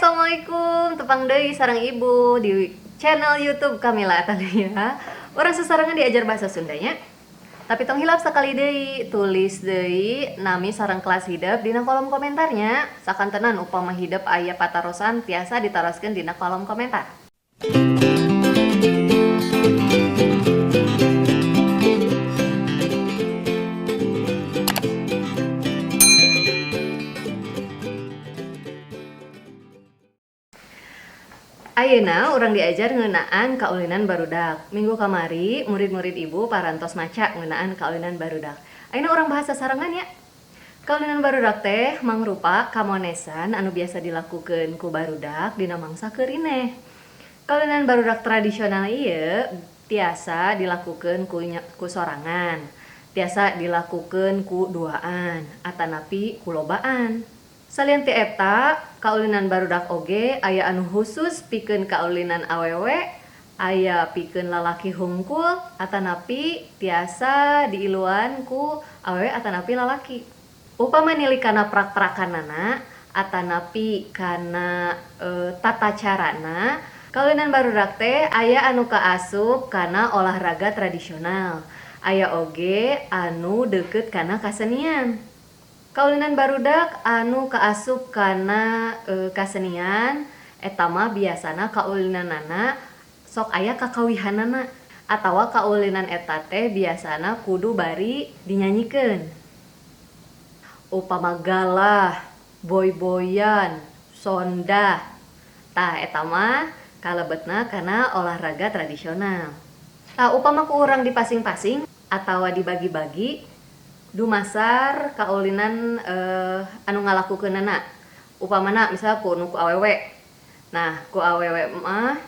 Assalamualaikum. Tepang deui sareng Ibu di channel YouTube Kamila Atalia. Urang sasarengan diajar bahasa Sundanya. Tapi tong hilap sekali deui, tulis deui nami sareng kelas hidep dina kolom komentarnya. Sakantenan upama hidep aya patarosan tiasa ditaroskeun dina kolom komentar. Ayeuna urang diajar ngeunaan kaulinan barudak. Minggu kamari murid-murid Ibu parantos maca ngeunaan kaulinan barudak. Ayeuna urang bahas sasarengan ya. Kaulinan barudak teh mangrupa kamonesan anu biasa dilakukeun ku barudak dina mangsa keurineh. Kaulinan barudak tradisional ieu tiasa dilakukeun ku sorangan, tiasa dilakukeun ku duaan, atanapi ku lobaan. Salian ti eta, kaulinan barudak oge aya anu khusus pikeun kaulinan awewe, aya pikeun lalaki hungkul, atanapi tiasa diiluan ku awewe atanapi lalaki. Upama nilik kana prak-prakanana atanapi kana tata carana, kaulinan barudak teh aya anu kaasup kana olahraga tradisional, aya oge anu deukeut kana kasenian. Kaulinan barudak anu kaasup kana kasenian eta mah biasana kaulinanana sok aya kakawihanana atawa kaulinan eta teh biasana kudu bari dinyanyikeun. Upama galah, boy-boyan, sondah, tah eta mah kalebetna kana olahraga tradisional. Tah upama ku urang dipasing-pasing atawa dibagi-bagi dumasar kaulinan anu ngalakukeunana. Upamana misalnya ku nu ku awewe. Nah, ku awewe mah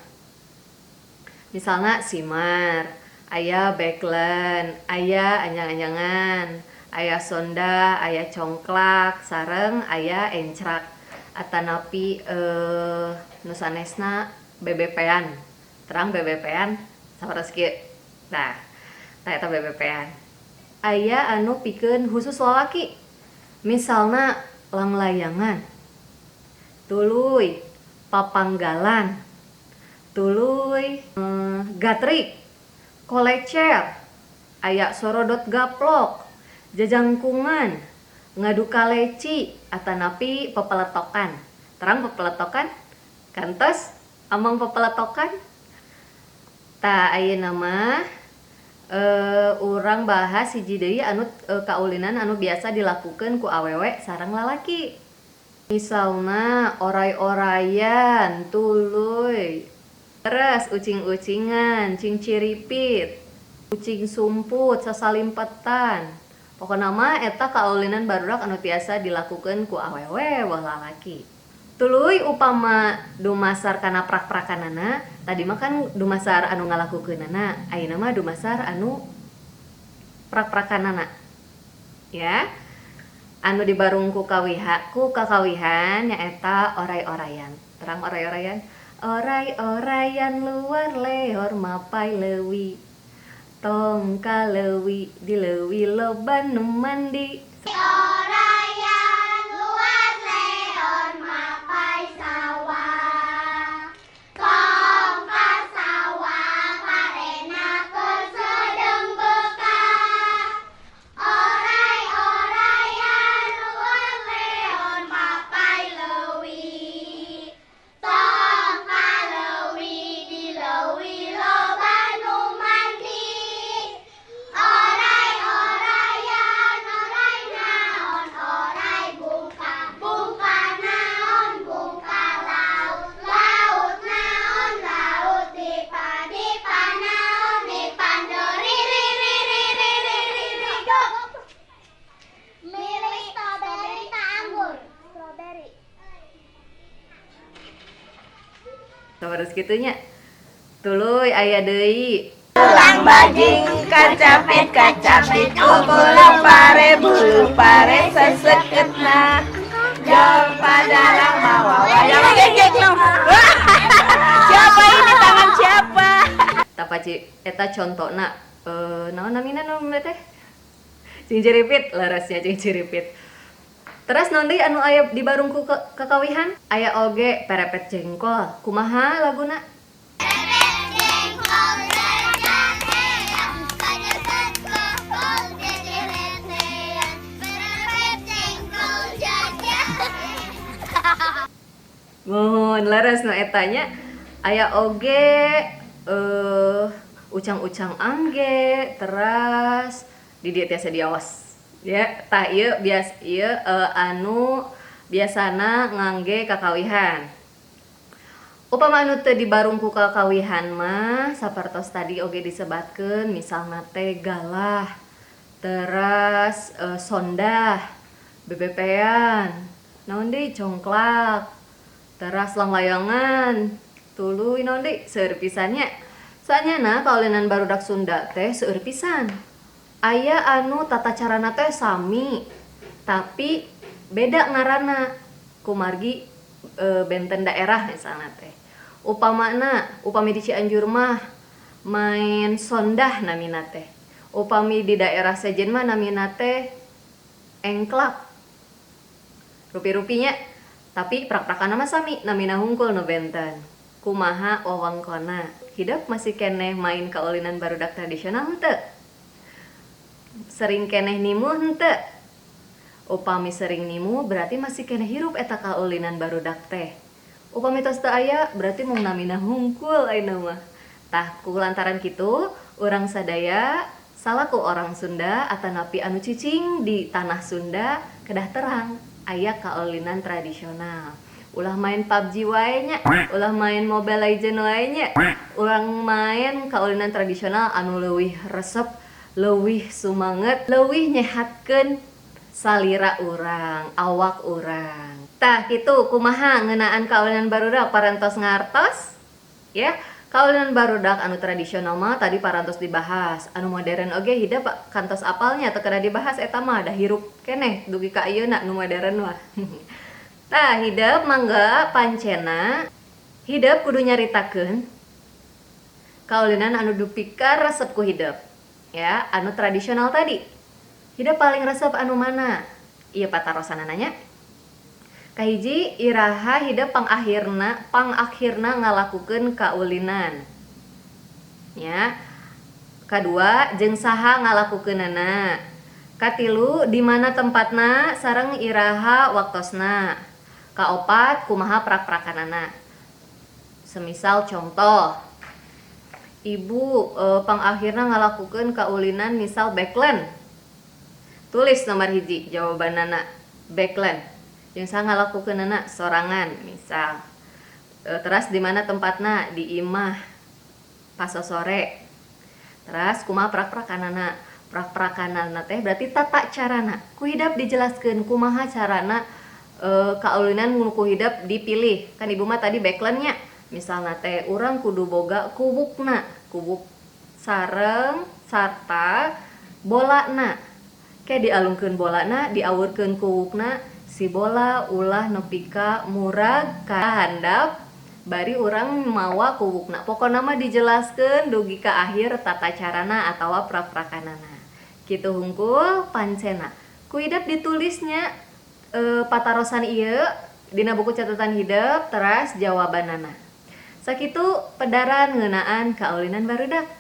misalna simar, aya backland, aya anjang-anjangan, aya sonda, aya congklak, sareng aya encrak atanapi nu sanesna BBP-an. Terang BBP-an saparos kieu. Nah, tah eta BBP-an. Aya anu pikeun khusus lalaki. Misalna langlayangan, tuluy papanggalan, tuluy gatrik, kolecer, aya sorodot gaplok, jajangkungan, ngadu kaleci, atanapi pepeletokan. Terang pepeletokan? Kantos amang pepeletokan? Tah ayeuna mah urang bahas hiji deui anu kaulinan anu biasa dilakukeun ku awewe sareng lalaki. Misalna oray-orayan, tuluy, terus ucing-ucingan, cingciripit, ucing sumput, sasalimpetan. Pokona mah eta kaulinan barudak anu tiasa dilakukeun ku awewe wah lalaki. Tuluy upama dumasar kana prak-prakanana, tadi mah kan dumasar anu ngalakukeunana, ayeuna mah dumasar anu prak-prakanana. Ya. Anu dibarung ku kawiha, ku kakawihan nyaeta oray-orayan. Terang oray-orayan? Oray-orayan luar leor mapai leuwi. Tong ka leuwi di leuwi loba nu mandi. Orayan luar leor mapai sawah. Tong ka sawah karena keur sedeng bekah. Oray-orayan luar leor mapai leuwi. Tong ka leuwi di leuwi loba nu mandi. Oray-orayan oray naon oray bungka bungka naon bungka laut laut naon laut dipa dipa naon dipa ri ri ri ri ri ri ri ri go. Milih strawberry tak anggur. Strawberry. Terus kitunya. Tuluy aya deui. Tulang bajing kacapit kacapit bulu pare bulu pare seseketna jol padalang mawa wayang. Siapa ini, tangan siapa? Tapaci eta contona naon namina nu teh? Cingciripit, leresnya cingciripit. Terus naon deui anu aya dibarung ku kakawihan? Aya oge perepet jengkol. Kumaha laguna? Jengkol jajan eyang, kanyeset kohol jejeretean. Perepet jengkol jajan. Muhun, leres nu eta nya. Aya oge ucang-ucang angge, teras di dieu tiasa diawas. Ya, tah ieu bias ieu anu biasana ngangge kakawihan. Upama anu teu dibarung ku kakawihan mah sapertos tadi oge disebatkeun, misalna teh galah, teras sondah, bebepean, naon deui, congklak, teras langlayangan, tuluy naon deui, seueur pisan nya. Saenyana kaulinan barudak Sunda teh seueur pisan. Aya anu tata carana teh sami, tapi beda ngaranna kumargi benten daerah misalna teh. Upamana, upami di Cianjur mah main sondah namina teh. Upami di daerah sejen mah namina teh engklak. Rupi-rupinya, tapi prak-prakanna mah sami, namina hungkul nu benten. Kumaha wewengkonna? Hidep masih keneh main kaulinan barudak tradisional henteu? Sering keneh nimu henteu? Upami sering nimu berarti masih keneh hirup eta kaulinan barudak teh. Upami tos teu aya berarti mung namina hungkul ayeuna mah. Tah, ku lantaran kitu urang sadaya salaku orang Sunda atanapi anu cicing di tanah Sunda kedah terang aya kaulinan tradisional. Ulah main PUBG wae nya, ulah main Mobile Legend wae nya. Urang main kaulinan tradisional anu leuwih resep, leuwih sumanget, leuwih nyehatkeun salira urang, awak urang. Tah kitu kumaha ngeunaan kaulinan barudak, parantos ngartos? Ya, kaulinan barudak anu tradisional mah tadi parantos dibahas. Anu modern oge hidep kantos apalnya, teu kedah dibahas eta mah, da hirup keneh dugi ka ayeuna nu modern mah. Tah hidep mangga pancena hidep kudu nyaritakeun kaulinan anu dipika resep ku hidep. Ya, anu tradisional tadi. Hidep paling resep anu mana? Ieu patarosanana nya. Kahiji, iraha hidep pangakhirna ngalakukeun kaulinan. Ya. Kadua, jeung saha ngalakukeunana. Katilu, di mana tempatna sareng iraha waktosna. Kaopat, kumaha prak-prakanana. Semisal contoh, ibu pangakhirna ngalakukeun kaulinan misal backland. Tulis nomor hiji jawabanana backland. Jeung saha ngalakukeunana, sorangan misal. Teras di mana tempatna, di imah pas sore. Teras kumaha prak-prakanana? Prak-prakanana teh berarti tata carana. Ku hidep dijelaskeun kumaha carana kaulinan nu ku hidep dipilih. Kan ibu mah tadi backlandnya. Misalna teh urang kudu boga kuwukna, kuwuk sareng sarta bolana. Ke dialungkeun bolana, diawurkeun kuwukna, si bola ulah nepi ka murag ka handap bari urang mawa kuwukna. Pokona mah dijelaskeun dugi ka akhir tata carana atawa prak-prakanana. Kitu hungkul pancena. Ku hidep ditulisnya patarosan ieu dina buku catatan hidep teras jawabanana. Sakitu pedaran ngeunaan kaulinan barudak.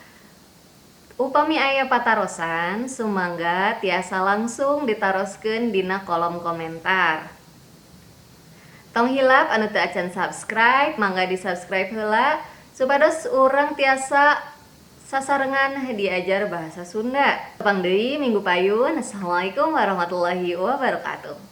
Upami aya patarosan, sumangga tiasa langsung ditaroskeun dina kolom komentar. Tong hilap anu teu acan subscribe, mangga di-subscribe heula supados urang tiasa sasarengan diajar bahasa Sunda. Tepang deui minggu payun. Assalamualaikum warahmatullahi wabarakatuh.